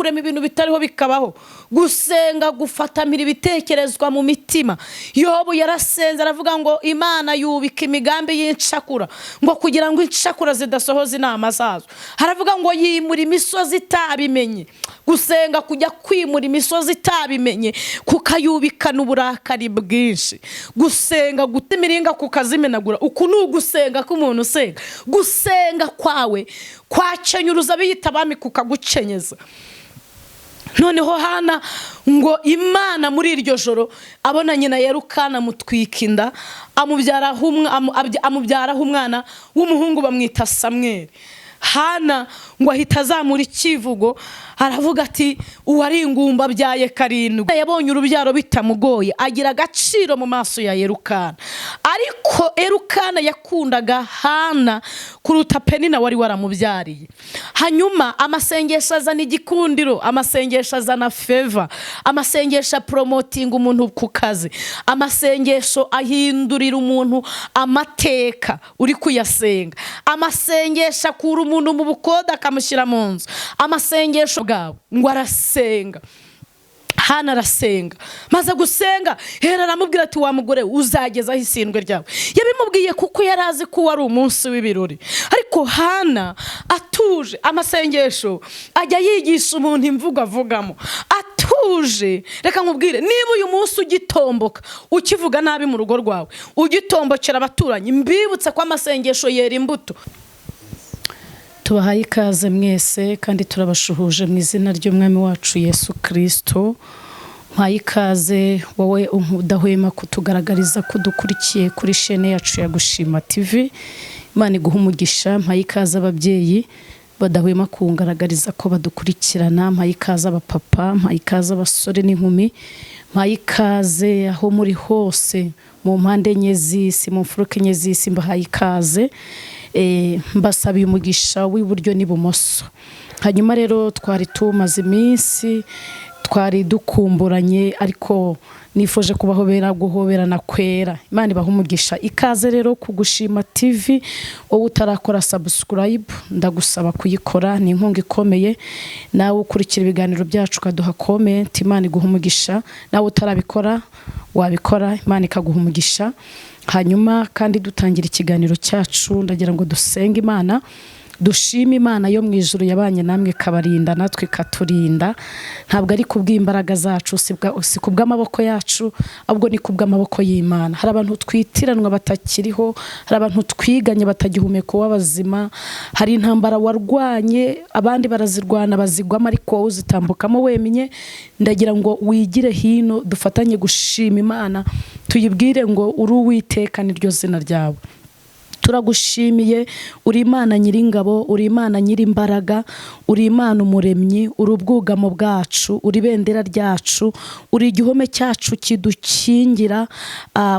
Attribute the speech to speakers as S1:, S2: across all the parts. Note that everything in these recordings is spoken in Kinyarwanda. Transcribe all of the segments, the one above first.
S1: Kurema ibintu bitariho bikabaho. Gusenga gufatamira ibitekerezwa mu mitima. Yobu yarasenze, aravuga ngo Imana yubika imigambi y'incakura, ngo kugira ngo incakura zidasohoza inama zazo. Haravuga ngo yimura imisozi itabimenye. Gusenga kujya kwimura imisozi itabimenye, kukayubikana uburakari bwinshi. Gusenga guta imiringa kukazimenagura. Uku ni ugusenga k'umuntu usenga. Gusenga kwawe kwakenyuruza biyita abami, kukagukenyeza. Noneho Hana ngo Imana muri iryo joro abona nyina Yerukana, amutwika inda, amubyaraho umwana w'umuhungu, bamwita Samweri. Hana ngo ahita azamura icyivugo, aravuga ati: "Uwari ingumba abyaye karindwi." Yabonye urubyaro bitamugoye, agira agaciro mu maso ya Yerukana. Ariko Erukana yakundaga Hana kuruta Penina wari waramubyariye. Hanyuma amasengesho azana igikundiro, amasengesho azana favor, amasengesho apromotinga umuntu ku kazi, amasengesho ahindurira umuntu amateka uri kuyasenga, amasengesho akura umuntu mu bukode akamushyira mu nzu. Amasengesho bwawe ngo arasenga. Hana arasenga. Maze gusenga, Hera aramubwira ati: "Wa mugore, uzagezaho isindwe ryawe?" Yabimubwiye kuko yari azi ko wari umunsi w'ibirori. Ariko Hana atuje, amasengesho ajya yigisha umuntu imvugo avugamo atuje. Reka nkubwire, niba uyu munsi ugitomboka, ukivuga nabi mu rugo rwawe, ugitombokera abaturanyi, mbibutse ko amasengesho yera imbuto. Tubahaye ikaze mwese kandi turabashuhuje mu izina ry'Umwami wacu Yesu Kirisito. Mpaye ikaze wowe udahwema kutugaragariza ko udukurikiye kuri shene yacu ya Gushima TV. Imana iguha umugisha. Mpaye ikaze ababyeyi badahwema kungaragariza ko badukurikirana. Mpaye ikaze abapapa, mpaye ikaze abasore n'inkumi, mpaye ikaze aho muri hose mu mpande enye z'isi, mu mfuruka enye z'isi, mbahaye ikaze. Mbasabiye umugisha w'iburyo n'ibumoso. Hanyuma rero twari tumaze iminsi, twari dukumburanye, ariko nifuje kubahobera, guhoberana kwera. Imana ibaha umugisha. Ikaze rero ku Gushima TV. Wowe utarakora subscribe, ndagusaba kuyikora, ni inkunga ikomeye. Nawe ukurikira ibiganiro byacu ukaduha comment, Imana iguha umugisha. Nawe utarabikora, wabikora, Imana ikaguha umugisha. Hanyuma kandi dutangira ikiganiro cyacu, ndagira ngo dusenge Imana, dushime Imana yo mu ijuru yabanye namwe ikabarinda, natwe ikaturinda. Ntabwo ari kubw'imbaraga zacu, si kubw'amaboko yacu, ahubwo ni kubw'amaboko y'Imana. Hari abantu twitiranwa batakiriho, hari abantu twiganye batagihumeka w'abazima, hari intambara warwanye abandi barazirwana bazigwamo, ariko wowe uzitambukamo wemenye. Ndagira ngo wigire hino dufatanye gushima Imana, tuyibwire ngo uri Uwiteka, niryo zina ryawe. Turagushimiye, uri Imana nyiringabo, uri Imana nyirimbaraga, uri Imana umuremyi, uri ubwugamo bwacu, uri ibendera ryacu, uri igihome cyacu kidukingira,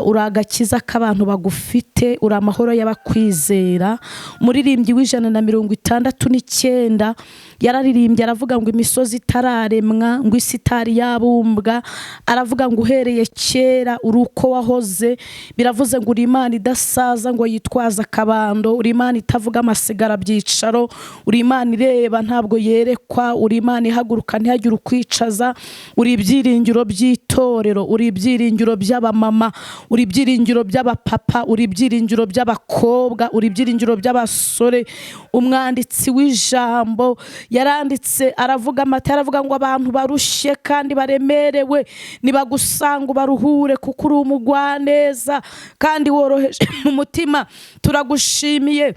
S1: uri agakiza k'abantu bagufite, uri amahoro y'abakwizera. Umuririmbyi wa 169 yararirimbye, aravuga ngo imisozi itararemwa, ngo isi itari yabumbwa, aravuga ngo uhereye kera uri uko wahoze. Biravuze ngo uri Imana idasaza ngo yitwaze akabando, uri Imana itavuga amasigara byicaro, uri Imana ireba ntabwo yerekwa, uri Imana ihaguruka ntihagire ukwicaza, uri ibyiringiro by'itorero, uri ibyiringiro by'abamama, uri ibyiringiro by'abapapa, uri ibyiringiro by'abakobwa, uri ibyiringiro by'abasore. Umwanditsi w'ijambo yaranditse, aravuga amata, aravuga ngo abantu barushye kandi baremerewe nibagusanga ubaruhure, kuko uri umugwaneza kandi woroheje mu mutima. Turagushimiye,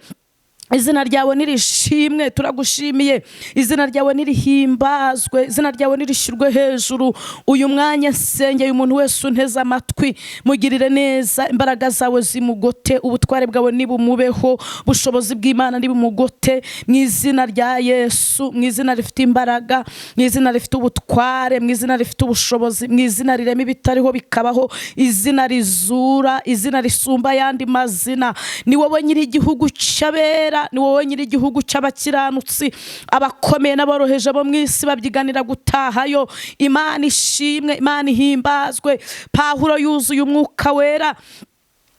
S1: izina ryawe nirishimwe. Turagushimiye, izina ryawe nirihimbazwe, izina ryawe nirishyirwe hejuru. Uyu mwanya nsengeye umuntu wese unteze amatwi, mugirire neza, imbaraga zawe zimugote, ubutware bwawe nibumubeho, ubushobozi bw'Imana nibumugote mu izina rya Yesu, mu izina rifite imbaraga, mu izina rifite ubutware, mu izina rifite ubushobozi, mu izina rirema ibitariho bikabaho, izina rizura, izina risumba ayandi mazina. Ni wowe nyiri igihugu cy'abera, ni wowe nyiri igihugu cy'abakiranutsi. Abakomeye n'aboroheje bo mu isi babyiganira gutahayo. Imana ishimwe, Imana ihimbazwe. Pahuro yuzuye Umwuka Wera.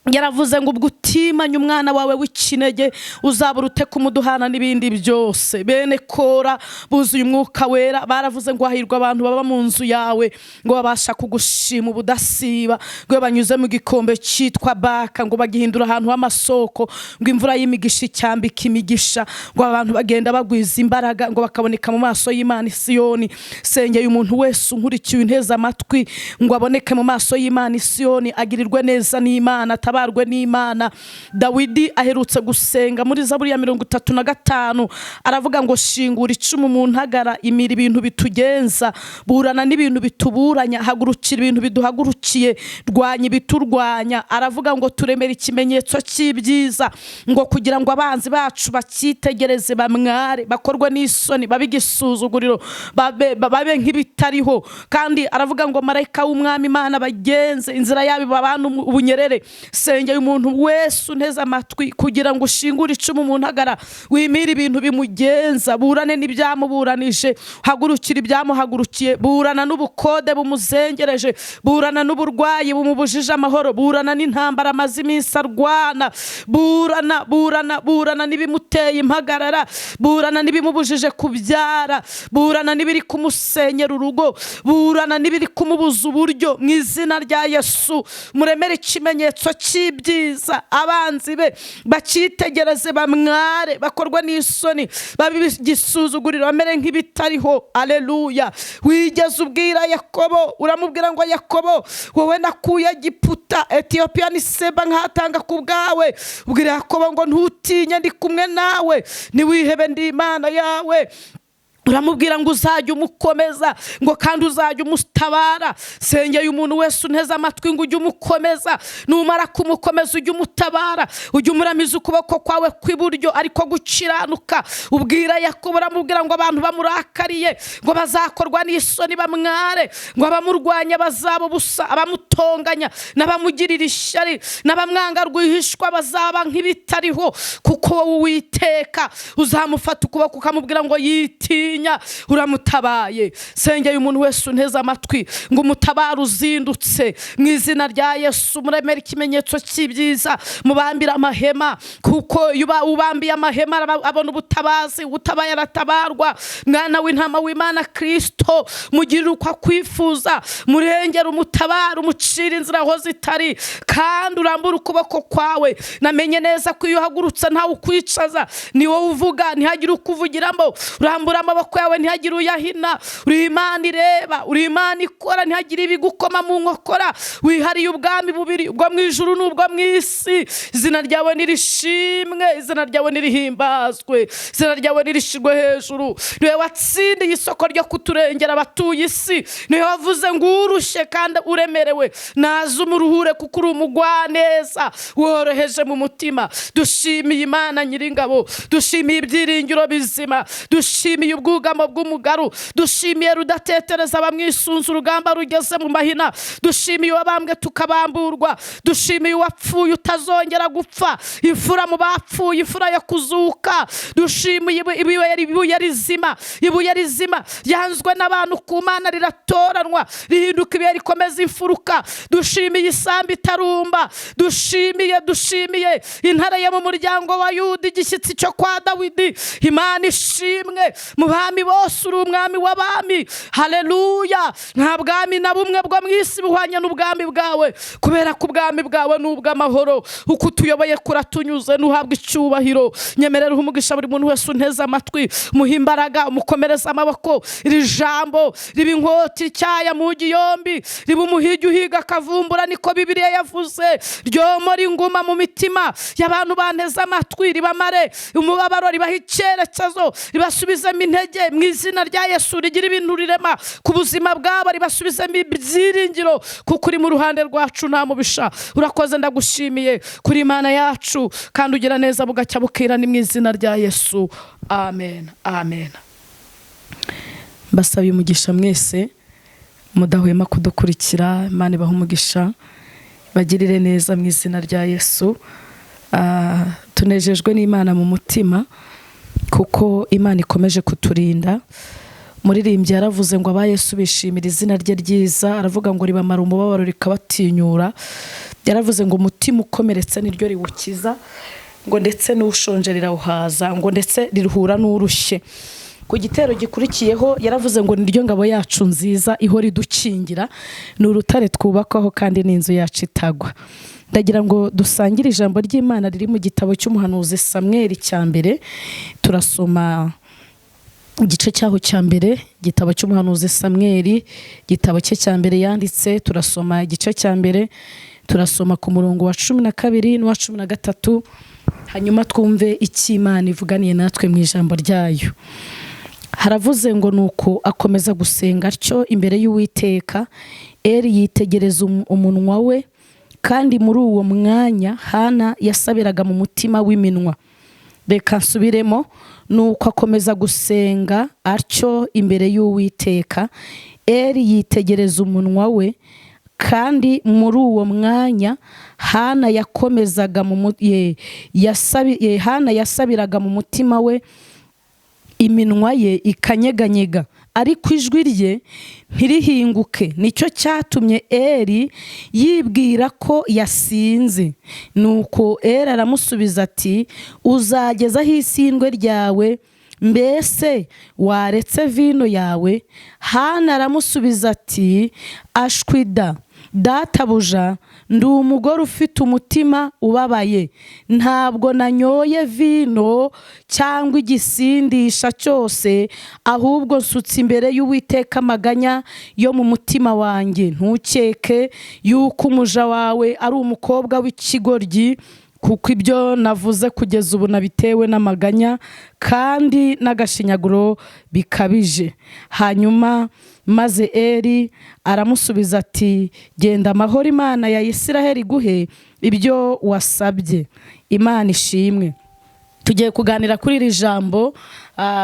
S1: Yaravuze ngo ubwo utimanye umwana wawe w'ikinege, uzabura ute kumuduhana n'ibindi byose? Bene Kora buzuye Umwuka Wera baravuze ngo hahirwa abantu baba mu nzu yawe, ngo babasha kugushima ubudasiba, ngo iyo banyuze mu gikombe cyitwa Baka, ngo bagihindura ahantu h'amasoko, ngo imvura y'imigisha icyambika imigisha, ngo abantu bagenda bagwiza imbaraga, ngo bakaboneka mu maso y'Imana Isiyoni. Sengeye umuntu wese unkurikiye, unteze amatwi, ngo aboneke mu maso y'Imana Isiyoni, agirirwe neza n'Imana, atabarwe n'Imana. Dawidi aherutse gusenga muri Zaburi ya 35, aravuga ngo shingura icumu mu ntagara, imira ibintu bitugenza, burana n'ibintu bituburanya, hagurukira ibintu biduhagurukiye, rwanya ibiturwanya. Aravuga ngo turemere ikimenyetso cy'ibyiza, ngo kugira ngo abanzi bacu bacyitegereze bamware, bakorwe n'isoni, babe igisuzuguriro, babe nk'ibitariho. Kandi aravuga ngo marayika w'Umwami Imana bagenze inzira yabo, babana ubunyerere. Sengeye umuntu wese unteze amatwi kugira ngo ushingure icumu mu ntagara, wimire ibintu bimugenza, burane n'ibyamuburanije, hagurukira ibyamuhagurukiye, burana n'ubukode bumuzengereje, burana n'uburwayi bumubujije amahoro, burana n'intambara amaze iminsi arwana, burana, burana, burana n'ibimuteye impagarara, burana n'ibimubujije kubyara, burana n'ibiri kumusenyera urugo, burana n'ibiri kumubuza uburyo. Mu izina rya Yesu, muremere ikimenyetso cy'ibyiza, abanzi be bacyitegereze bamware, bakorwe n'isoni, babe igisuzuguriro, bamere nk'ibitariho. Aleluya! Wigeze ubwira Yakobo, uramubwira ngo Yakobo, wowe nakuye Giputa, Etiyopiya ni Seba nkatanga ku bwawe. Ubwira Yakobo ngo ntutinye, ndi kumwe nawe, ntiwihebe, ndi Imana yawe. Uramubwira ngo uzajya umukomeza, ngo kandi uzajya umutabara. Sengeye umuntu wese unteze amatwi ngo ujye umukomeza, numara kumukomeza ujye umutabara, ujye umuramiza ukuboko kwawe kw'iburyo ariko gukiranuka. Ubwira Yakobo, uramubwira ngo abantu bamurakariye ngo bazakorwa n'isoni bamware, ngo abamurwanya bazaba ubusa, abamutonganya n'abamugirira ishyari n'abamwanga rwihishwa bazaba nk'ibitariho, kuko wowe Uwiteka uzamufata ukuboko ukamubwira ngo yitinya, uramutabaye. Sengeye umuntu wese unteze amatwi ngo umutabare uzindutse mu izina rya Yesu. Muremere ikimenyetso cy'ibyiza, mubambire amahema, kuko iyo ubambiye amahema abona ubutabazi, utabaye aratabarwa. Mwana w'intama w'Imana Kirisito, mugirire uko akwifuza, murengere, umutabare, umucire inzira aho zitari, kandi urambure ukuboko kwawe. Namenye neza ko iyo uhagurutse ntawe ukwicaza, ni wowe uvuga ntihagire ukuvugiramo, urambura amaboko yawe ntihagire uyahina. Uri Imana ireba, uri Imana ikora, ntihagire ibigukoma mu nkokora. Wihariye ubwami bubiri, ubwo mu ijuru n'ubwo mu isi. Izina ryawe nirishimwe, izina ryawe nirihimbazwe, izina ryawe nirishirwe hejuru. Niwe watsindiye isoko ryo kuturengera abatuye isi, niwe wavuze ngo urushye kandi uremerewe naze umuruhure, kuko uri umugwaneza woroheje mu mutima. Dushimiye Imana Nyiringabo, dushimiye ibyiringiro bizima, dushimiye ubwugamo bw'umugaru, dushimiye rudatetereza abamwisunze urugamba rugeze mu mahina, dushimiye uwabambwe tukabamburwa, dushimiye uwapfuye utazongera gupfa, imfura mu bapfuye, imfura yo kuzuka, dushimiye ibuye rizima, ibuye rizima ryanzwe n'abantu, ku Mana riratoranwa rihinduka ibuye rikomeza imfuruka, dushimiye isambu itarumba, dushimiye intare yo mu muryango wa Yuda, igishyitsi cyo kwa Dawidi. Imana ishimwe, mu bami bose uri umwami w'abami. Haleluya! Nta bwami na bumwe bwo mu isi buhwanye n'ubwami bwawe, kubera ko ubwami bwawe ni ubw'amahoro. Uko utuyoboye kuratunyuze, ntuhabwe icyubahiro. Nyemerera umugisha buri muntu wese unteze amatwi, muhe imbaraga, umukomereze amaboko. Iri jambo riba inkota icyaya mu yombi, riba umuhigi uhiga akavumbura, niko Bibiliya yavuze. Ryomora inguma mu mitima y'abantu banteze amatwi, ribamare umubabaro, ribaha icyerekezo, ribasubizemo intege mu izina rya Yesu, rigira ibintu rirema ku buzima bwabo, ribasubizemo ibyiringiro, kuko uri mu ruhande rwacu, nta mubisha. Urakoze, ndagushimiye kuri Imana yacu, kandi ugira neza bugacya bukira. Ni mu izina rya Yesu, amen, amen. Mbasabiye umugisha mwese mudahwema kudukurikira. Imana ibahe umugisha, bagirire neza mu izina rya Yesu. Tunejejwe n'Imana mu mutima kuko Imana ikomeje kuturinda. Muririmbyi yaravuze ngo aba Yesu bishimira izina rye ryiza, aravuga ngo ribamara umubabaro rikabatinyura. Yaravuze ngo umutima ukomeretse niryo riwukiza, ngo ndetse n'ushonje rirawuhaza, ngo ndetse riruhura n'urushye. Ku gitero gikurikiyeho yaravuze ngo niryo ngabo yacu nziza ihora idukingira, ni urutare twubakwaho kandi n'inzu yacu itagwa. Ndagira ngo dusangire ijambo ry'Imana riri mu gitabo cy'umuhanuzi Samweli cya mbere. Turasoma igice cyaho cya mbere, igitabo cy'umuhanuzi Samweli, igitabo cye cya mbere yanditse. Turasoma igice cya mbere, turasoma ku murongo wa 12 n'uwa 13, hanyuma twumve icyo Imana ivuganiye natwe mu ijambo ryayo. Haravuze ngo nuko akomeza gusenga atyo imbere y'Uwiteka, Eli yitegereza umunwa we, kandi muri uwo mwanya Hana yasabiraga mu mutima w'iminwa. Reka nsubiremo. Nuko akomeza gusenga atyo imbere y'Uwiteka, Eli yitegereza umunwa we, kandi muri uwo mwanya Hana yakomezaga mu Hana yasabiraga mu mutima we, iminwa ye ikanyeganyega, ariko ijwi rye ntirihinguke. Nicyo cyatumye Eli yibwira ko yasinze. Nuko Eli aramusubiza ati: "Uzageza aho isindwe ryawe? Mbese waretse vino yawe?" Hana aramusubiza ati: "Ashwida, databuja, ndi umugore ufite umutima ubabaye. Ntabwo nanyoye vino cyangwa igisindisha cyose, ahubwo nsutse imbere y'Uwiteka amaganya yo mu mutima wanjye. Ntukeke yuko umuja wawe ari umukobwa w'ikigoryi, kuko ibyo navuze kugeza ubu nabitewe n'amaganya kandi n'agashinyaguro bikabije." Hanyuma maze Eli aramusubiza ati: "Genda amahoro, Imana ya Isiraheli iguhe ibyo wasabye." Imana ishimwe. Tugiye kuganira kuri iri jambo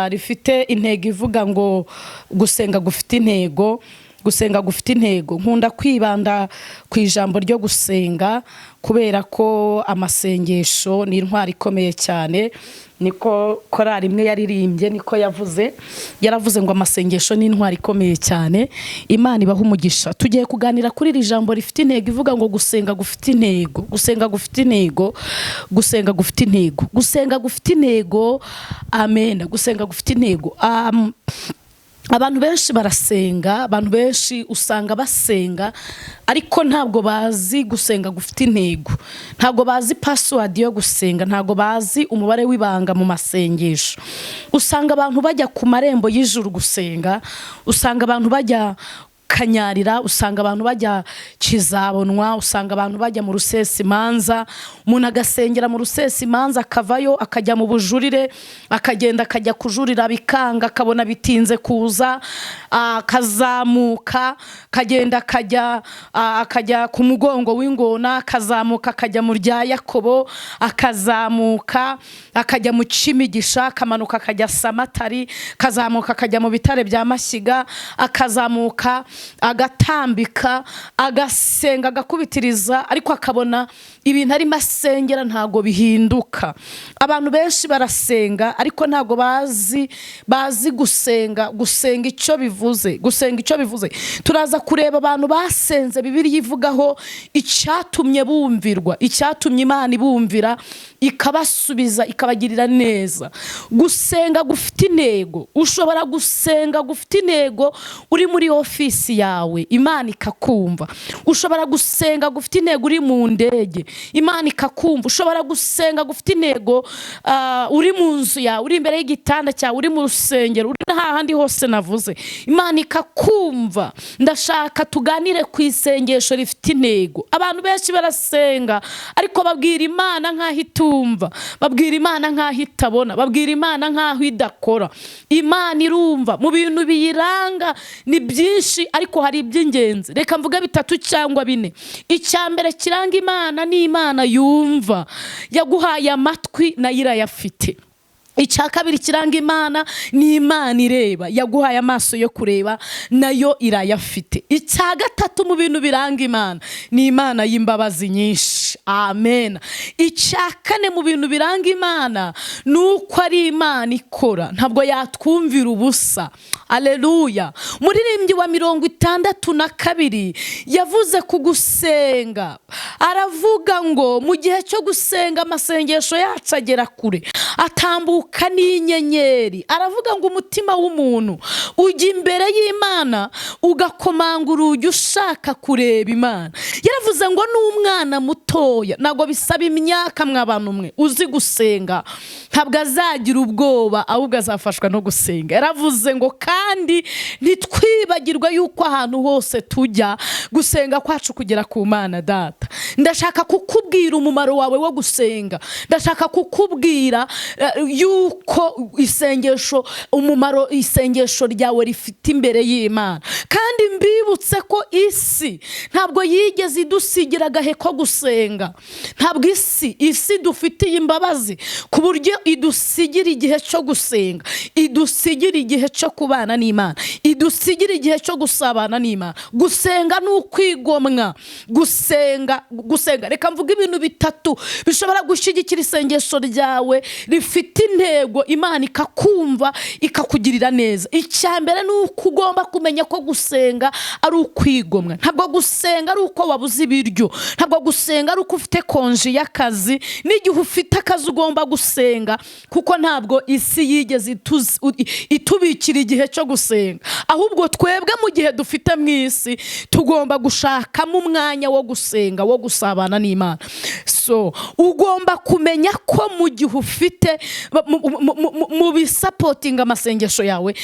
S1: rifite intego ivuga ngo gusenga gufite intego. Gusenga gufite intego. Nkunda kwibanda ku ijambo ryo gusenga kubera ko amasengesho ni intwari ikomeye cyane. Niko korari imwe yaririmbye, niko yavuze, yaravuze ngo amasengesho ni intwari ikomeye cyane. Imana ibaha umugisha. Tugiye kuganira kuri iri jambo rifite intego ivuga ngo gusenga gufite intego. Gusenga gufite intego. Gusenga gufite intego. Gusenga gufite intego. Amen. Gusenga gufite intego. Abantu benshi barasenga, abantu benshi usanga basenga, ariko ntabwo bazi gusenga gufite intego, ntabwo bazi password yo gusenga, ntabwo bazi umubare w'ibanga mu masengesho. Usanga abantu bajya ku marembo y'ijuru gusenga, usanga abantu bajya Kanyarira, usanga abantu bajya Kizabonwa, usanga abantu bajya mu Rusesimanza. Umuntu agasengera mu Rusesimanza, akavayo akajya mu Bujurire, akagenda akajya kujurira bikanga, akabona bitinze kuza, akazamuka akagenda akajya ku mugongo w'ingona, akazamuka akajya mu rya Yakobo, akazamuka akajya mu Kimigisha, akamanuka akajya Samatari, akazamuka akajya mu bitare bya Mashyiga, akazamuka agatambika, agasenga, agakubitiriza, ariko akabona ibintu arimo asengera ntabwo bihinduka. Abantu benshi barasenga, ariko ntabwo bazi gusenga icyo bivuze. Gusenga icyo bivuze. Turaza kureba abantu basenze Bibiliya ivugaho icyatumye bumvirwa, icyatumye Imana ibumvira, ikabasubiza, ikabagirira neza. Gusenga gufite intego. Ushobora gusenga gufite intego uri muri ofisi yawe, Imana ikakumva. Ushobora gusenga gufite intego uri mu ndege, Imana ikakumva. Ushobora gusenga gufite intego uri mu nzu yawe, uri imbere y'igitanda cyawe, uri mu rusengero, uri n'ahandi hose navuze, Imana ikakumva. Ndashaka tuganire ku isengesho rifite intego. Abantu benshi barasenga, ariko babwira Imana nk'aho itumva, babwira Imana nk'aho itabona, babwira Imana nk'aho idakora. Imana irumva. Mu bintu biyiranga ni byinshi, ariko hari iby'ingenzi. Reka mvuge bitatu cyangwa bine. Icya mbere kiranga Imana ni Imana yumva. Yaguhaye amatwi, nayo irayafite. Icya kabiri kiranga Imana ni Imana ireba. Yaguhaye amaso yo kureba, nayo irayafite. Icya gatatu mu bintu biranga Imana ni Imana y'imbabazi nyinshi. Amen. Icya kane mu bintu biranga Imana ni uko ari Imana ikora, ntabwo yatwumvira ubusa. Aleluya. Muririmbyi wa 62 yavuze ku gusenga, aravuga ngo mu gihe cyo gusenga amasengesho yacu agera kure, atambuka n'inyenyeri. Aravuga ngo umutima w'umuntu ujya imbere y'Imana ugakomanga urugi ushaka kureba Imana. Yaravuze ngo n'umwana mutoya, ntabwo bisaba imyaka mw'abantu umwe, uzi gusenga ntabwo azagira ubwoba, ahubwo azafashwa no gusenga. Yaravuze ngo kandi ntitwibagirwe yuko ahantu hose tujya gusenga kwacu kugera ku Mana Data. Ndashaka kukubwira umumaro wawe wo gusenga. Ndashaka kukubwira yuko isengesho, umumaro isengesho ryawe rifite imbere y'Imana. Kandi mbibutse ko isi ntabwo yigeze idusigira agahe ko gusenga. Ntabwo isi dufitiye imbabazi ku buryo idusigira igihe cyo gusenga, idusigira igihe cyo kubana n'Imana, idusigira igihe cyo gusabana n'Imana. Gusenga ni ukwigomwa. Gusenga, reka mvuge ibintu bitatu bishobora gushyigikira isengesho ryawe rifite intego, Imana ikakumva ikakugirira neza. Icya mbere ni uko ugomba kumenya ko gusenga ari ukwigomwa. Ntabwo gusenga ari uko wabuze ibiryo, ntabwo gusenga ari uko ufite konji y'akazi. N'igihe ufite akazi ugomba gusenga, kuko ntabwo isi yigeze itubikira igihe cyo gusenga. Ahubwo twebwe mu gihe dufite mu isi tugomba gushakamo umwanya wo gusenga, wo gusabana n'Imana. So ugomba kumenya ko mu gihe ufite mu bisapotinga amasengesho yawe,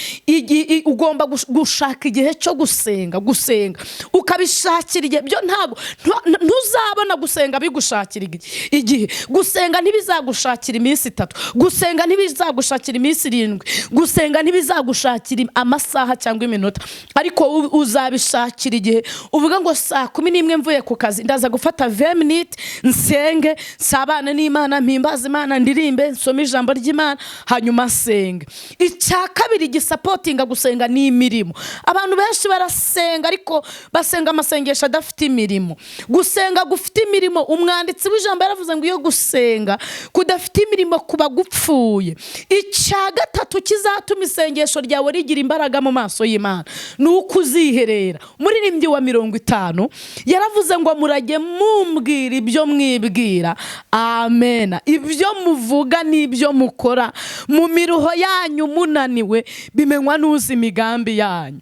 S1: ugomba gushaka igihe cyo gusenga. Gusenga ukabishakira igihe, byo ntabwo ntuzabona gusenga bigushakira igihe. Gusenga ntibizagushakira iminsi 3, gusenga ntibizagushakira iminsi 7, gusenga ntibizagushakira amasaha cyangwa iminota, ariko uzabishakira igihe. Uvuga ngo saa 11 mvuye ku kazi ndaza gufata 20 minutes nsenge, nsabane n'Imana, mpimbaze Imana, ndirimbe, nsome ijambo ry'Imana, hanyuma nsenge. Icya kabiri gisapotinga gusenga ni imirimo. Abantu benshi barasenga ariko basenga amasengesho adafite imirimo. Gusenga gufite imirimo, umwanditsi w'ijambo yaravuze ngo iyo gusenga kudafite imirimo kuba gupfuye. Icya gatatu kizatuma isengesho ryawe rigira imbaraga mu maso y'Imana ni uko uziherera. Umuririmbyi wa 50 yaravuze ngo murajye mumbwira ibyo mwibwira, amena, ibyo muvuga n'ibyo mukora mu miruho yanyu munaniwe bimenywa n'uzi imigambi yanyu.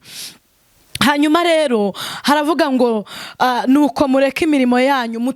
S1: Hanyuma rero haravuga ngo nuko mureke imirimo yanyu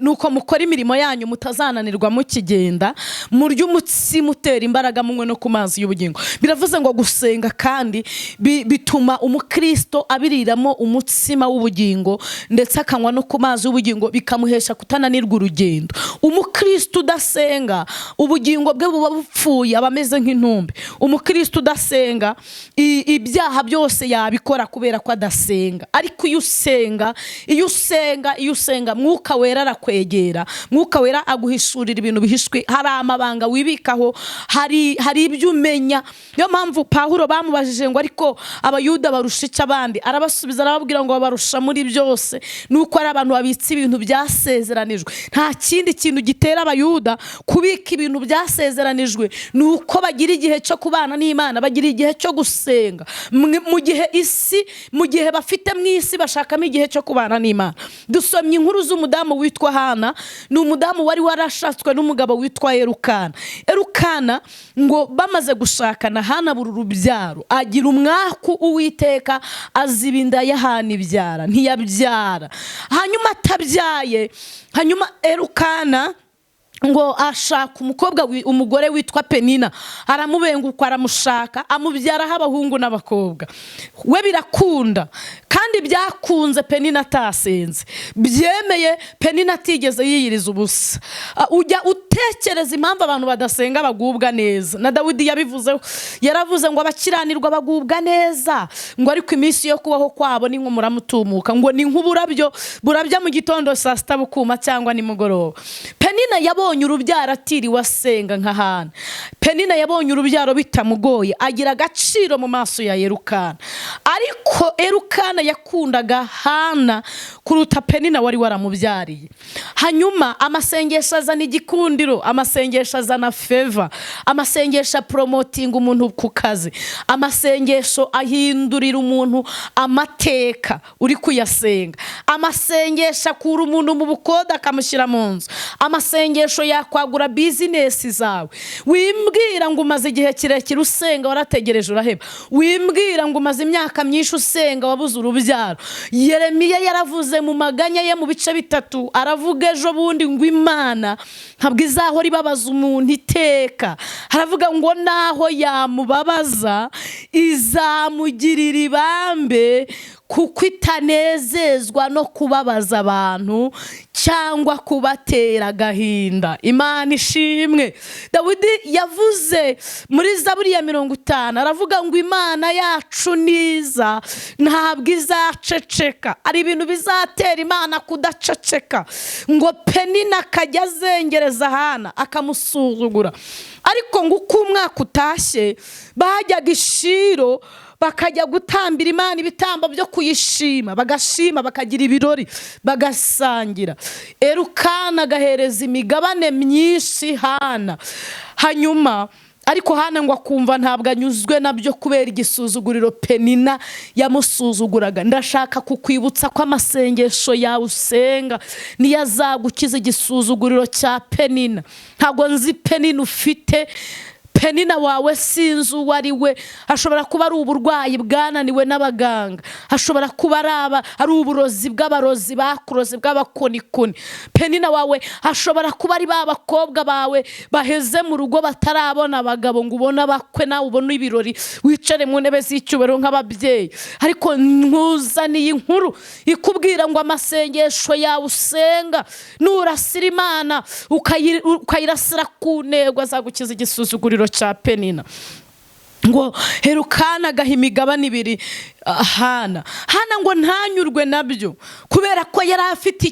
S1: nuko mukora imirimo yanyu mutazananirwa mukigenda, murye umutsima utera imbaraga, munywe no ku mazi y'ubugingo. Biravuze ngo gusenga kandi bituma umukristo abiriramo umutsima w'ubugingo ndetse akanywa no ku mazi y'ubugingo, bikamuhesha kutananirwa urugendo. Umukristo udasenga ubugingo bwe buba bupfuye, aba ameze nk'intumbi. Umukristo udasenga ibyaha byose yabikora kubera ko adasenga. Ariko iyo usenga, iyo usenga, iyo usenga, Mwuka Wera arakwegera, Mwuka Wera aguhishurira ibintu bihishwe. Hari amabanga wibikaho, hari ibyo umenya. Niyo mpamvu Pawulo bamubajije ngo ariko Abayuda barusha icyo abandi, arabasubiza arababwira ngo babarusha muri byose nuko ari abantu babitse ibintu byasezeranijwe. Nta kindi kintu gitera Abayuda kubika ibintu byasezeranijwe ni uko bagira igihe cyo kubana n'Imana, bagira igihe cyo gusenga. Mu gihe isi, mu gihe bafite mu isi bashakamo igihe cyo kubana n'Imana. Dusomye inkuru z'umudamu witwa Hana. Ni umudamu wari warashatswe n'umugabo witwa Erukana. Erukana ngo bamaze gushakana, Hana abura urubyaro, agira umwaku Uwiteka, aziba inda ya Hana ibyara, ntiyabyara. Hanyuma atabyaye, hanyuma Erukana ngo ashaka umukobwa umugore witwa Penina, aramubenguka, aramushaka, amubyaraho abahungu n'abakobwa. We birakunda, kandi byakunze Penina atasenze, byemeye Penina atigeze yiyiriza ubusa. Ujya utekereza impamvu abantu badasenga bagubwa neza? Na Dawidi yabivuzeho, yaravuze ngo abakiranirwa bagubwa neza, ngo ariko iminsi yo kubaho kwabo ni nk'umurama utumuka, ngo ni nk'uburabyo burabya mu gitondo, saa sita bukuma cyangwa nimugoroba. Penina yabonye urubyaro atiriwe asenga nka Hana. Penina yabonye urubyaro bitamugoye, agira agaciro mu maso ya Erukana. Ariko Erukana yakundaga Hana kuruta Penina wari waramubyariye. Hanyuma amasengesho azana igikundiro, amasengesho azana favor, amasengesho apromotinga umuntu ku kazi, amasengesho ahindurira umuntu amateka uri kuyasenga, amasengesho akura umuntu mu bukode akamushyira mu nzu, amasengesho yakwagura business zawe. Wimbwira ngo umaze igihe kirekire usenga, warategereje uraheba. Wimbwira ngo umaze imyaka myinshi usenga, wabuze urubyaro. Yeremiya yaravuze mu maganya ye mu bice 3, aravuga ejo bundi ngo Imana ntabwo izahora ibabaza umuntu iteka. Haravuga ngo naho yamubabaza izamugirira ibambe, kuko itanezezwa no kubabaza abantu cyangwa kubatera agahinda. Imana ishimwe. Dawidi yavuze muri Zaburi ya 50, aravuga ngo Imana yacu niza ntabwo izaceceka. Hari ibintu bizatera Imana kudaceceka. Ngo Penina akajya azengereza Hana akamusuzugura, ariko ngo uko umwaka utashye bajyaga i Shilo bakajya gutambira Imana ibitambo byo kuyishima, bagashima, bakagira ibirori, bagasangira. Erukana agahereza imigabane myinshi Hana. Hanyuma ariko Hana ngo akumva ntabwo anyuzwe nabyo kubera igisuzuguriro Penina yamusuzuguraga. Ndashaka kukwibutsa ko amasengesho yawe usenga niyo azagukiza igisuzuguriro cya Penina. Ntabwo nzi Penina ufite, Penina wawe sinzi uwo ari we. Ashobora kuba ari uburwayi bwananiwe n'abaganga, ashobora kuba ari uburozi bw'abarozi bakuroze bw'abakonikoni. Penina wawe ashobora kuba ari ba bakobwa bawe baheze mu rugo batarabona abagabo, ngo ubone abakwe nawe ubone ibirori, wicare mu ntebe z'icyubahiro nk'ababyeyi. Ariko nkuzaniye inkuru ikubwira ngo amasengesho yawe usenga, nurasira Imana ukayirasira ku ntego, azagukiza igisuzuguriro cya Penina. Ngo Herukana agaha imigabane 2 Hana. Hana ngo ntanyurwe nabyo kubera ko yari afite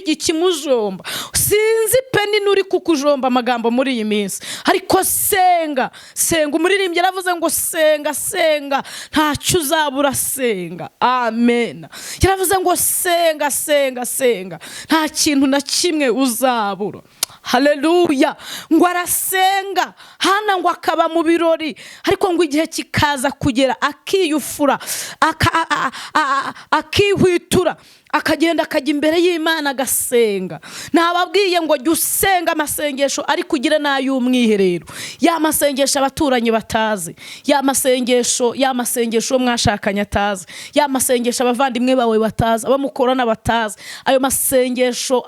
S1: ikimujomba. Sinzi Penina uri kukujomba amagambo muri iyi minsi, ariko senga, senga. Umuririmbyi yaravuze ngo senga, senga, ntacyo uzabura, senga. Amen. Yaravuze ngo senga, senga, senga, nta kintu na kimwe uzabura. Haleluya. Ngo arasenga Hana, ngo akaba mu birori, ariko ngo igihe kikaza kugera akiyufura, akihwitura, akagenda akajya imbere y'Imana agasenga. Nababwiye ngo jya usenga amasengesho ariko ugire n'ay'umwiherero, ya masengesho abaturanyi batazi, ya masengesho uwo mwashakanye atazi, ya masengesho abavandimwe bawe batazi, abo mukorana batazi. Ayo masengesho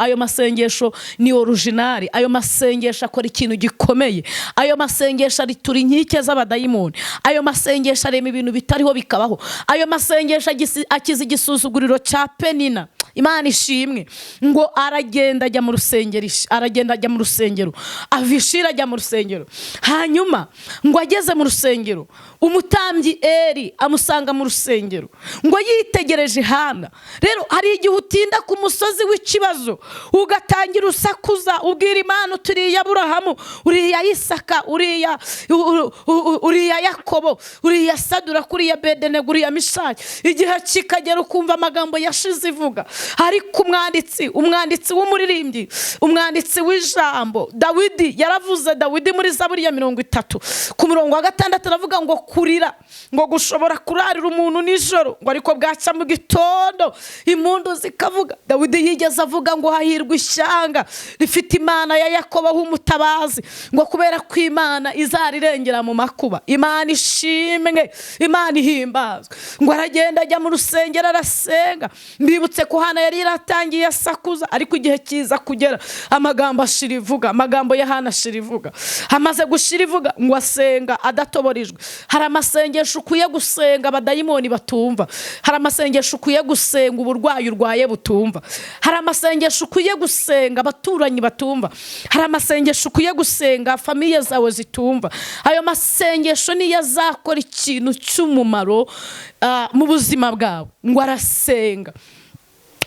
S1: ni original. Ayo masengesho akora ikintu gikomeye. Ayo masengesho aritura inkike z'abadayimoni. Ayo masengesho arema ibintu bitariho bikabaho. Ayo masengesho akiza igisuzuguriro cya Penina. Imana ishimwe. Ngo aragenda ajya mu rusengero, aragenda ajya mu rusengero, ava i Shilo ajya mu rusengero. Hanyuma ngo ageze mu rusengero, umutambyi Eri amusanga mu rusengero, ngo yitegereje Hana. Rero hari igihe utinda ku musozi w'ikibazo, ugatangira usakuza, ubwira Imana uti uriya Aburahamu, uriya Isaka, uriya Yakobo, uriya Sadura, uriya Bedenego, uriya Mishaki. Igihe kikagera ukumva amagambo yashize ivuga. Ariko umwanditsi w'umuririmbyi, umwanditsi w'ijambo Dawidi yaravuze. Dawidi muri Zaburi ya 30 ku murongo wa 6 aravuga ngo kurira ngo gushobora kurarira umuntu nijoro, ngo ariko bwacya mu gitondo impundu zikavuga. Dawidi yigeze avuga ngo hahirwa ishyanga rifite Imana ya Yakobo h'umutabazi, ngo kubera ko Imana izarirengera mu makuba. Imana ishimwe, Imana ihimbazwe. Ngo aragenda ajya mu rusengero arasenga. Mbibutse ko Hana yari yaratangiye asakuza, ariko igihe kiza kugera amagambo ashira ivuga, amagambo ya Hana ashira ivuga. Amaze gushira ivuga, ngo asenga adatoborijwe. Hari amasengesho ukwiye gusenga abadayimoni batumva, hari amasengesho ukwiye gusenga uburwayi urwaye butumva, hari amasengesho ukwiye gusenga abaturanyi batumva, hari amasengesho ukwiye gusenga famille zawe zitumva. Ayo masengesho niyo azakora ikintu cy'umumaro mu buzima bwawe. Ngo arasenga,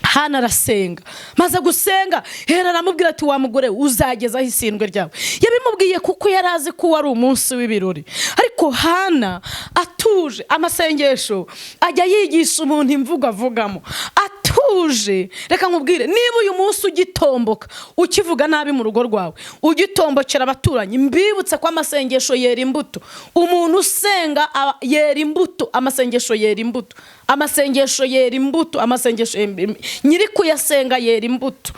S1: Hana arasenga. Maze gusenga, Hera aramubwira ati wa mugore, uzagezaho isindwe ryawe? Yabimubwiye kuko yari azi ko wari umunsi w'ibirori. Ariko Hana atuje, amasengesho ajya yigisha umuntu imvugo avugamo atuje. Atuje, reka nkubwire, niba uyu munsi ugitomboka, ukivuga nabi mu rugo rwawe, ugitombokera abaturanyi, mbibutse ko amasengesho yera imbuto. Umuntu usenga yera imbuto. Amasengesho yera imbuto, amasengesho yera imbuto, amasengesho nyiri kuyasenga yera imbuto.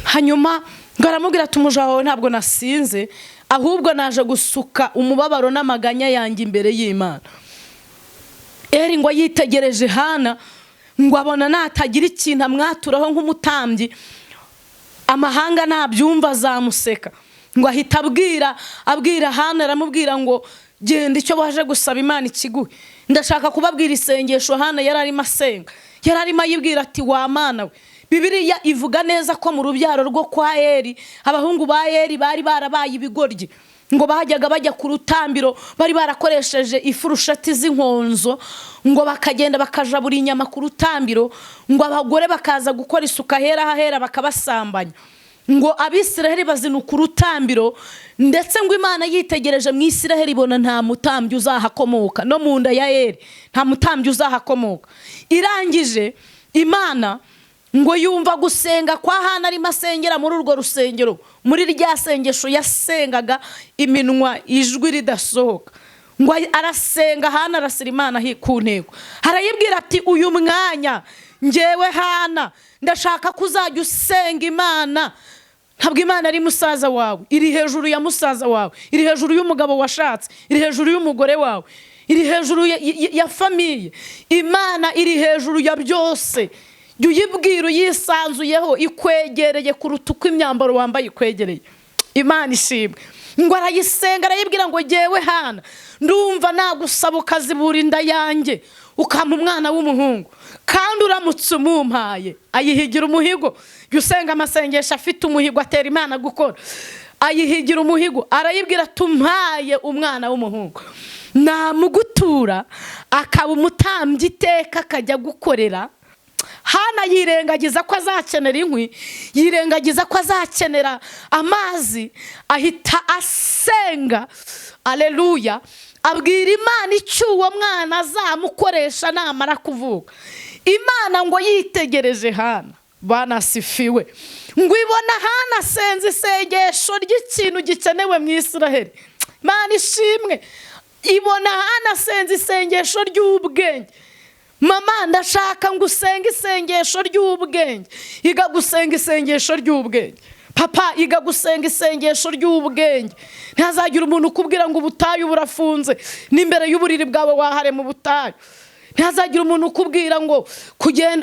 S1: Hanyuma ngo aramubwira ati: "Umuja wawe ntabwo nasinze, ahubwo naje gusuka umubabaro n'amaganya yanjye imbere y'Imana." Eri ngo yitegereje Hana, ngo abona natagira ikintu amwaturaho nk'umutambyi, amahanga nabyumva azamuseka. Ngo ahita abwira Hana, aramubwira ngo: "Genda, icyo waje gusaba Imana ikiguhe." Ndashaka kubabwira isengesho Hana yari arimo asenga. Yari arimo ayibwira ati: "Wa Mana we." Bibiliya ivuga neza ko mu rubyaro rwo kwa Eri, abahungu ba Eri bari barabaye ibigoryi. Ngo bajyaga bajya ku rutambiro, bari barakoresheje ifurusheti z'inkonzo, ngo bakagenda bakajabura inyama ku rutambiro, ngo abagore bakaza gukora isuku ahera hahera, bakabasambanya. Ngo Abisiraheli bazinuka urutambiro, ndetse ngo Imana yitegereje mu Isiraheli ibona nta mutambyi uzahakomoka, no mu nda ya Eri nta mutambyi uzahakomoka. Irangije Imana ngo yumva gusenga kwa Hana arimo asengera muri urwo rusengero, muri rya sengesho yasengaga iminwa ijwi ridasohoka. Ngo arasenga, Hana arasira Imana ku ntego, arayibwira ati: "Uyu mwanya ngewe Hana ndashaka ko uzajya usenga Imana. Ntabwo Imana ari musaza wawe, iri hejuru ya musaza wawe, iri hejuru y'umugabo washatse, iri hejuru y'umugore wawe, iri hejuru ya famille. Imana iri hejuru ya byose. Jya uyibwira uyisanzuyeho, ikwegereye kuruta uko imyambaro wambaye ikwegereye." Imana ishimwe. Ngo arayisenga, arayibwira ngo: "Jyewe Hana ndumva nagusaba ukazibura inda yanjye, ukampa umwana w'umuhungu, kandi uramutse umumpaye." Ayihigira umuhigo. Jya usenga amasengesho afite umuhigo, atera Imana gukora. Ayihigira umuhigo, arayibwira: "Tumpaye umwana w'umuhungu, namugutura akaba umutambyi iteka, akajya gukorera." Hana yirengagiza ko azakenera inkwi, yirengagiza ko azakenera amazi, ahita asenga. Aleluya! Abwira Imana icyo uwo mwana azamukoresha namara kuvuka. Imana ngo yitegereje Hana, banasifiwe, ngo ibona Hana asenze isengesho ry'ikintu gikenewe mu Israheli. Imana ishimwe. Ibona Hana asenze isengesho ry'ubwenge. Mama, ndashaka ngo usenge isengesho ry'ubwenge. Iga gusenga isengesho ry'ubwenge. Papa, iga gusenga isengesho ry'ubwenge. Ntihazagire umuntu ukubwira ngo ubutayu burafunze. N'imbere y'uburiri bwawe waharema ubutayu. Ntihazagire umuntu ukubwira ngo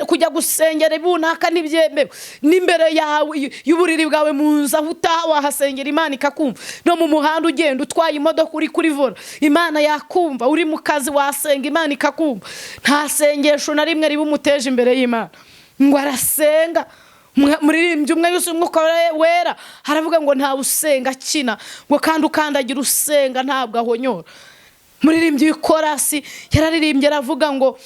S1: kujya gusengera runaka ntibyemewe. N'imbere yawe y'uburiri bwawe, mu nzu aho utaha, wahasengera Imana ikakumva. No mu muhanda ugenda utwaye imodoka, uri kuri volant, Imana yakumva. Uri mu kazi wasenga Imana ikakumva. Nta sengesho na rimwe riba umuteje imbere y'Imana. Ngo arasenga. Muririmbyi umwe yuzuye Umwuka Wera aravuga ngo: "Ntawe usenga akina," ngo kandi ukandagira usenga ntabwo ahonyora. Muririmbyi w'ikorasi yararirimbye, aravuga ngo: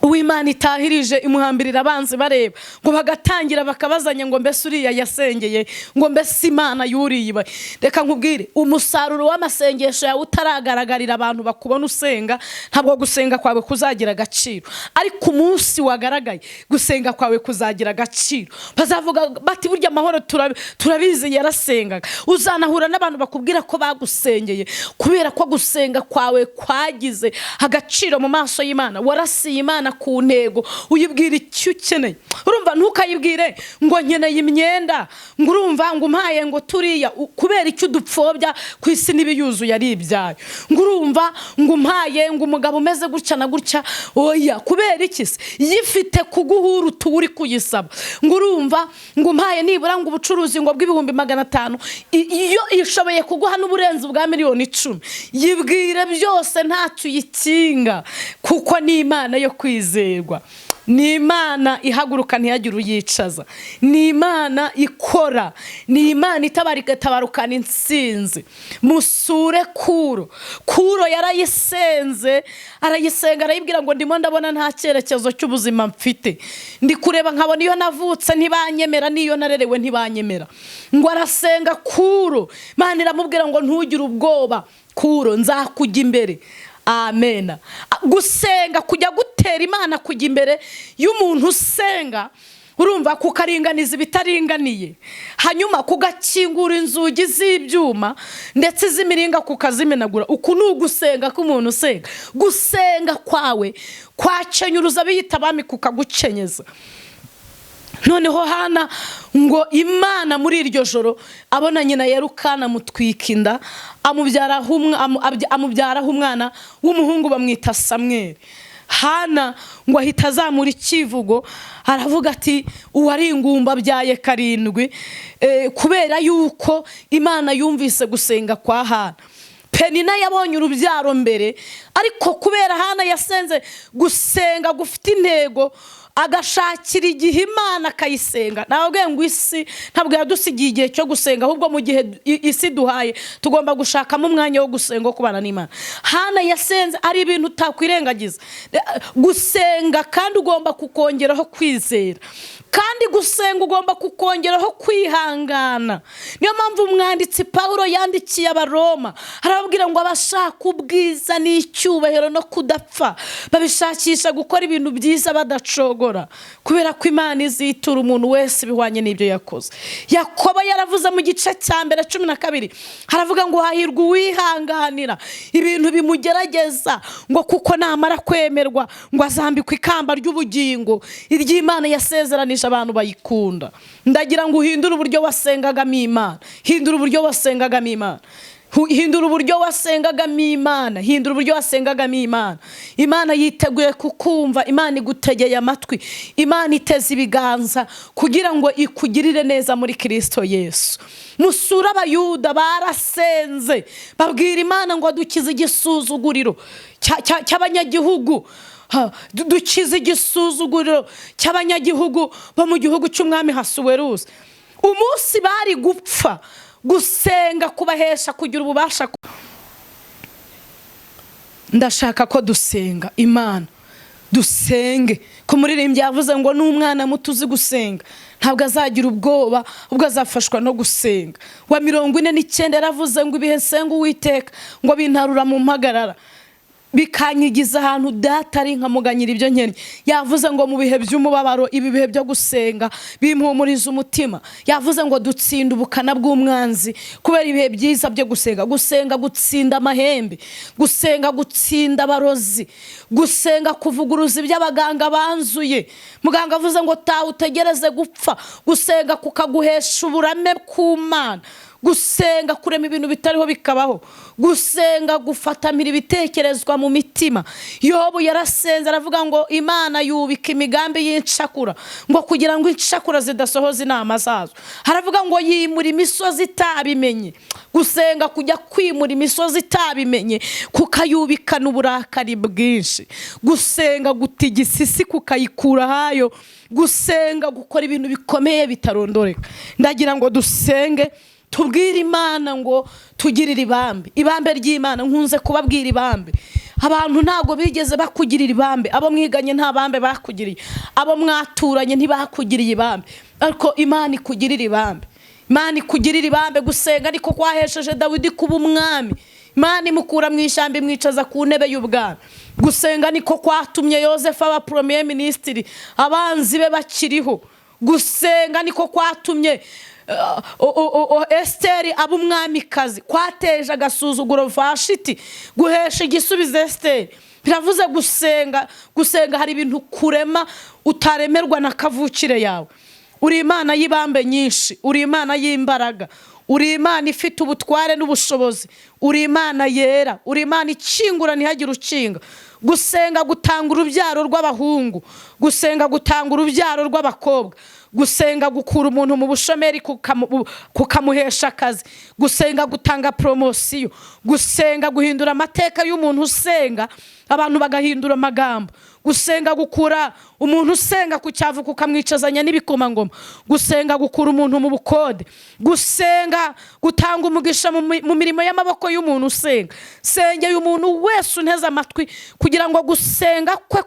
S1: "Uwimana itahirije imuhambirira abanzi bareba." Ngo bagatangira bakabazanya ngo: "Mbese uriya yasengeye?" Ngo: "Mbese Imana yuriye iba?" Reka nkubwire, umusaruro w'amasengesho yawe utaragaragarira abantu bakubona usenga, ntabwo gusenga kwawe kuzagira agaciro. Ariko umunsi wagaragaye, gusenga kwawe kuzagira agaciro. Bazavuga bati: "Burya Amahoro turabizi yarasengaga." Uzanahura n'abantu bakubwira ko bagusengeye, kubera ko gusenga kwawe kwagize agaciro mu maso y'Imana. Warasiye Imana ku ntego, uyibwira icyo ukeneye. Urumva, ntukayibwire ngo: "Nkeneye imyenda," ngo urumva ngo: "Umpaye," ngo turiya. Kubera icyo udupfobya ku isi n'ibiyuzuye ari ibyayo. Ngo urumva ngo: "Umpaye," ngo "umugabo umeze gutya na gutya." Oya, kubera iki se yifite kuguhura utuwe uri kuyisaba? Ngo urumva ngo: "Umpaye nibura," ngo "ubucuruzi," ngo "bw'500,000." Iyo ishoboye kuguha n'uburenze ubwa miliyoni 10. Yibwire byose, ntacyo uyikinga, kuko ni Imana yo kwizerwa, ni Imana ihaguruka ntiyagire uyicaza, ni Imana ikora, ni Imana itabara igatabarukana intsinzi. Musure Kuro. Kuro yarayisenze, arayisenga, arayibwira ngo: "Ndimo ndabona nta cyerekezo cy'ubuzima mfite, ndi kureba nkabona iyo navutse ntibanyemera, n'iyo narerewe ntibanyemera." Ngo arasenga Kuro, Imana iramubwira ngo: "Ntugire ubwoba Kuro, nzakujya imbere." Amena. Gusenga kujya gutera Imana kujya imbere y'umuntu usenga, urumva, kukaringaniza ibitaringaniye, hanyuma kugakingura inzugi z'ibyuma ndetse iz'imiringa kukazimenagura. Uku ni ugusenga k'umuntu usenga. Gusenga kwawe kwakenyuruza abiyita abami, kukagukenyeza. Noneho Hana ngo Imana muri iryo joro abona nyina Yerukana, amutwika inda, amubyaraho umwana w'umuhungu, bamwita Samweri. Hana ngo ahita azamura icyivugo, aravuga ati: "Uwari ingumba abyaye karindwi," kubera yuko Imana yumvise gusenga kwa Hana. Penina yabonye urubyaro mbere, ariko kubera Hana yasenze gusenga gufite intego, agashakira igihe Imana akayisenga. Ntabwo ngo isi ntabwo yadusigiye igihe cyo gusenga, ahubwo mu gihe isi duhaye tugomba gushakamo umwanya wo gusenga, wo kubana n'Imana. Hana yasenze ari ibintu utakwirengagiza. Gusenga kandi ugomba kukongeraho kwizera, kandi gusenga ugomba kukongeraho kwihangana. Niyo mpamvu umwanditsi Paul yandikiye Abaroma, arababwira ngo abashaka ubwiza n'icyubahiro no kudapfa babishakisha gukora ibintu byiza badacogora, kubera ko Imana izitura umuntu wese ibihwanye n'ibyo yakoze. Yakobo yaravuze mu gice cya 1 12, haravuga ngo hahirwa uwihanganira ibintu bimugerageza, ngo kuko namara kwemerwa ngo azambikwa ikamba ry'ubugingo iry'Imana yasezeranije abantu bayikunda. Ndagira ngo uhindure uburyo wasengagamo Imana, hindura uburyo wasengagamo Imana, hindura uburyo wasengagamo Imana, hindura uburyo wasengagamo Imana. Imana yiteguye kukumva, Imana igutegeye amatwi, Imana iteze ibiganza kugira ngo ikugirire neza muri Kirisito Yesu. Musure Abayuda, barasenze, babwira Imana ngo dukize igisuzuguriro cy'abanyagihugu, dukize igisuzuguriro cy'abanyagihugu bo mu gihugu cy'umwami Hasuwerusi. Umunsi bari gupfa, gusenga kubahesha kugira ububasha. Ndashaka ko dusenga Imana, dusenge. Ko muririmbyi yavuze ngo n'umwana muto uzi gusenga ntabwo azagira ubwoba, ubwo azafashwa no gusenga. Wa 49 yaravuze ngo ibihe nsenga Uwiteka ngo bintarura mu mpagarara, bikanyigiza ahantu data ari, nkamuganyira ibyo nkennye. Yavuze ngo mu bihe by'umubabaro, ibi bihe byo gusenga bimpumuriza umutima. Yavuze ngo dutsinda ubukana bw'umwanzi kubera ibihe byiza byo gusenga. Gusenga gutsinda amahembe, gusenga gutsinda abarozi, gusenga kuvuguruza ibyo abaganga banzuye. Muganga avuze ngo taha utegereze gupfa, gusenga kukaguhesha uburame ku Mana. Gusenga kurema ibintu bitariho bikabaho, gusenga gufatamira ibitekerezwa mu mitima. Yobu yarasenze, aravuga ngo Imana yubika imigambi y'incakura, ngo kugira ngo incakura zidasohoza inama zazo. Haravuga ngo yimura imisozi itabimenye. Gusenga kujya kwimura imisozi itabimenye, kukayubikana uburakari bwinshi. Gusenga gutigisa isi kukayikura ahayo. Gusenga gukora ibintu bikomeye bitarondoreka. Ndagira ngo dusenge, tubwire Imana ngo tugirire ibambe, ibambe ry'Imana. Nkunze kubabwira ibambe. Abantu ntabwo bigeze bakugirira ibambe. Abo mwiganye nta bambe bakugiriye, abo mwaturanye ntibakugiriye ibambe, ariko Imana ikugirira ibambe, Imana ikugirira ibambe. Gusenga ariko kwahesheje Dawidi kuba umwami, Imana imukura mu ishyamba imwicaza ku ntebe y'ubwami. Gusenga niko kwatumye Yosefu aba premier ministre abanzi be bakiriho. Gusenga niko kwatumye Esiteri aba umwamikazi, kwateje agasuzuguro Vashiti, guhesha igisubizo Esiteri. Biravuze gusenga, gusenga hari ibintu kurema utaremerwa na kavukire yawe. Uri Imana y'ibambe nyinshi, uri Imana y'imbaraga, uri Imana ifite ubutware n'ubushobozi, uri Imana yera, uri Imana ikingura ntihagire ukinga. Gusenga gutanga urubyaro rw'abahungu, gusenga gutanga urubyaro rw'abakobwa, gusenga gukura umuntu mu bushomeri kukamuhesha akazi, gusenga gutanga promotion, gusenga guhindura amateka y'umuntu usenga, abantu bagahindura amagambo, gusenga gukura umuntu usenga ku cyavu kukamwicazanya n'ibikomangoma, gusenga gukura umuntu mu bukode, gusenga gutanga umugisha mu mirimo y'amaboko y'umuntu usenga. Sengeye umuntu wese unteze amatwi kugira ngo gusenga kwe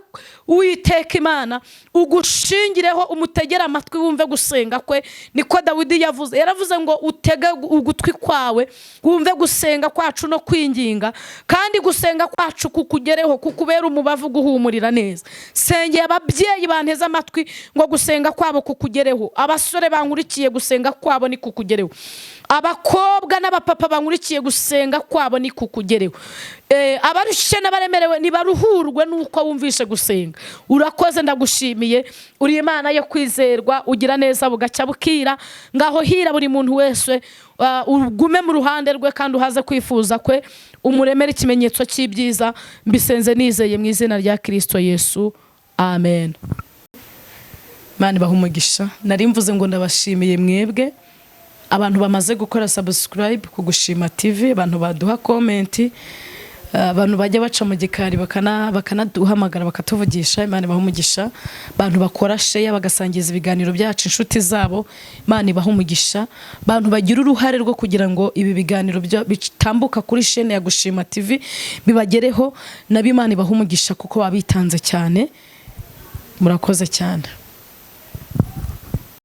S1: Uwiteka Imana ugushingireho, umutegere amatwi wumve gusenga kwe. Niko Dawidi yavuze, yaravuze ngo utege ugutwi kwawe wumve gusenga kwacu no kwinginga, kandi gusenga kwacu kukugereho, kukubera umubavu guhumurira neza. Sengeye ababyeyi banteze amatwi ngo gusenga kwabo kukugereho, abasore bankurikiye gusenga kwabo ni kukugereho, abakobwa n'abapapa bankurikiye gusenga kwabo ni kukugereho, abarushye n'abaremerewe nibaruhurwe nuko wumvishe gusenga. Urakoze, ndagushimiye, uri Imana yo kwizerwa, ugira neza bugacya bukira. Ngaho hira buri muntu wese, ugume mu ruhande rwe kandi uhaze kwifuza kwe, umuremere ikimenyetso cy'ibyiza. Mbisenze nizeye mu izina rya Kirisito Yesu, amen. Imana ibahe umugisha. Nari mvuze ngo ndabashimiye mwebwe abantu bamaze gukora subscribe ku Gushima TV, abantu baduha comment, abantu bajya baca mu gikari bakanaduhamagara bakatuvugisha. Imana ibaha umugisha. Abantu bakora share bagasangiza ibiganiro byacu inshuti zabo, Imana ibaha umugisha. Abantu bagira uruhare rwo kugira ngo ibi biganiro bitambuka kuri chaîne ya Gushima TV bibagereho, nabo Imana ibaha umugisha kuko babitanze cyane. Murakoze cyane.